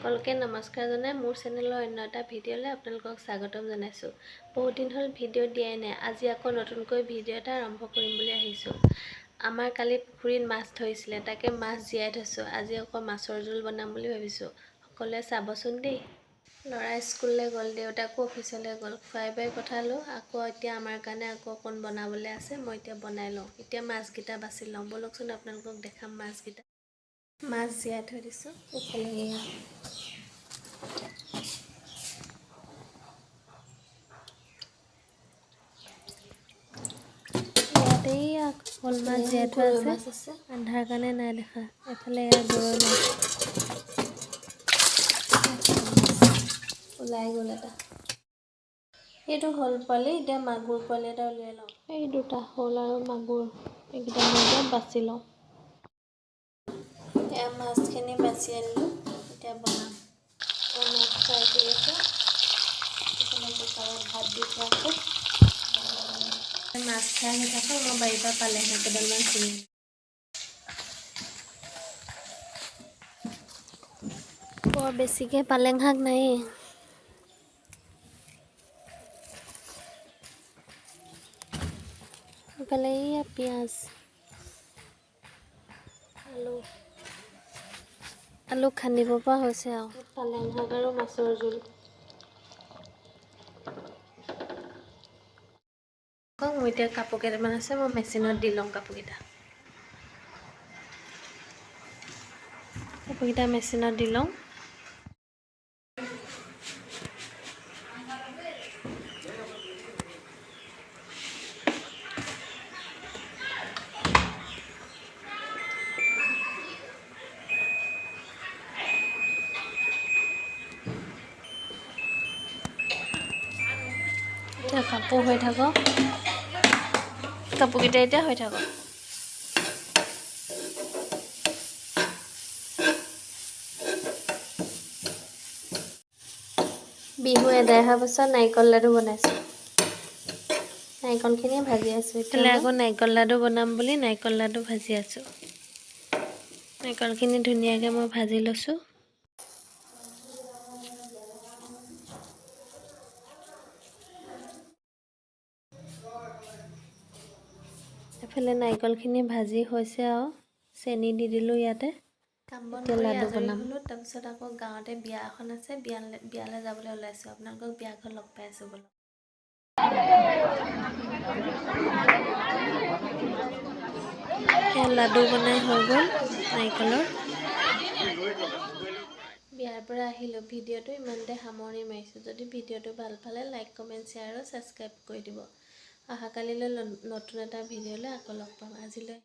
সকলোকে নমস্কাৰ জনাই মোৰ চেনেলৰ অন্য এটা ভিডিঅ'লৈ আপোনালোকক স্বাগতম জনাইছোঁ। বহুত দিন হ'ল ভিডিঅ' দিয়াই নাই, আজি আকৌ নতুনকৈ ভিডিঅ' এটা আৰম্ভ কৰিম বুলি আহিছোঁ। আমাৰ কালি পুখুৰীত মাছ ধৰিছিলে, তাকে মাছ জীয়াই থৈছোঁ। আজি আকৌ মাছৰ জোল বনাম বুলি ভাবিছোঁ, সকলোৱে চাবচোন দেই। ল'ৰা স্কুললৈ গ'ল, দেউতাকো অফিচলৈ গ'ল, খুৱাই বাই পঠালোঁ। আকৌ এতিয়া আমাৰ কাৰণে আকৌ অকণ বনাবলৈ আছে, মই এতিয়া বনাই লওঁ। এতিয়া মাছকেইটা বাছি লওঁ, ব'লকচোন আপোনালোকক দেখাম মাছকেইটা। মাছ জীয়াই থৈ দিছোঁ এইফালে। এয়া ইয়াতে এইয়া শ'ল মাছ জীয়াই থোৱা আছে, আন্ধাৰ কাৰণে নাই দেখা। এফালে এয়া গৰৈ মাছ ওলাই গ'ল এটা। এইটো শ'ল পোৱালি, এতিয়া মাগুৰ পোৱালি এটা উলিয়াই লওঁ। এই দুটা শ'ল আৰু মাগুৰ এইকেইটা মই এতিয়া বাছি লওঁ। এয়া মাছখিনি বাছি আনিলোঁ, এতিয়া বনাম। মাছ ফ্ৰাই কৰি আছোঁ, এইফালে কুকাৰত ভাত দি থোৱা আছে। মাছ ফ্ৰাই হৈ থাকক, মই বাৰীৰ পৰা পালেং শাক কেইডালমান ছিঙি। বৰ বেছিকৈ পালেং শাক নায়েই। এইফালে এইয়া পিঁয়াজ, আলু, আলু খান্দিব পৰা হৈছে আৰু। পালেং শাক আৰু মাছৰ জোল। মোৰ এতিয়া কাপোৰ কেইটামান আছে, মই মেচিনত দি লওঁ কাপোৰকেইটা। কাপোৰকেইটা মেচিনত দি লওঁ। এতিয়া কাপোৰ হৈ থাকক, কাপোৰকেইটা এতিয়া হৈ থাকক। বিহু এদাই হোৱাৰ পাছত নাৰিকল লাডু বনাইছোঁ, নাৰিকলখিনি ভাজি আছোঁ। এতিয়া আকৌ নাৰিকল লাডু বনাম বুলি নাৰিকল লাডু ভাজি আছোঁ। নাৰিকলখিনি ধুনীয়াকৈ মই ভাজি লৈছোঁ। এফালে নাৰিকলখিনি ভাজি হৈছে আৰু চেনি দি দিলোঁ ইয়াতে। এতিয়া লাডু বনাম। তাৰপিছত আকৌ গাঁৱতে বিয়া এখন আছে, বিয়ালৈ যাবলৈ ওলাইছোঁ। আপোনালোকক বিয়া ঘৰত লগ পাই আছোঁ, ব'লক। লাডু বনাই হৈ গ'ল নাৰিকলৰ। বিয়াৰ পৰা আহিলোঁ, ভিডিঅ'টো ইমানতে সামৰণি মাৰিছোঁ। যদি ভিডিঅ'টো ভাল পালে লাইক, কমেণ্ট, শ্বেয়াৰ আৰু ছাবস্ক্ৰাইব কৰি দিব। অহাকালিলৈ নতুন এটা ভিডিঅ'লৈ আকৌ লগ পাম। আজিলৈ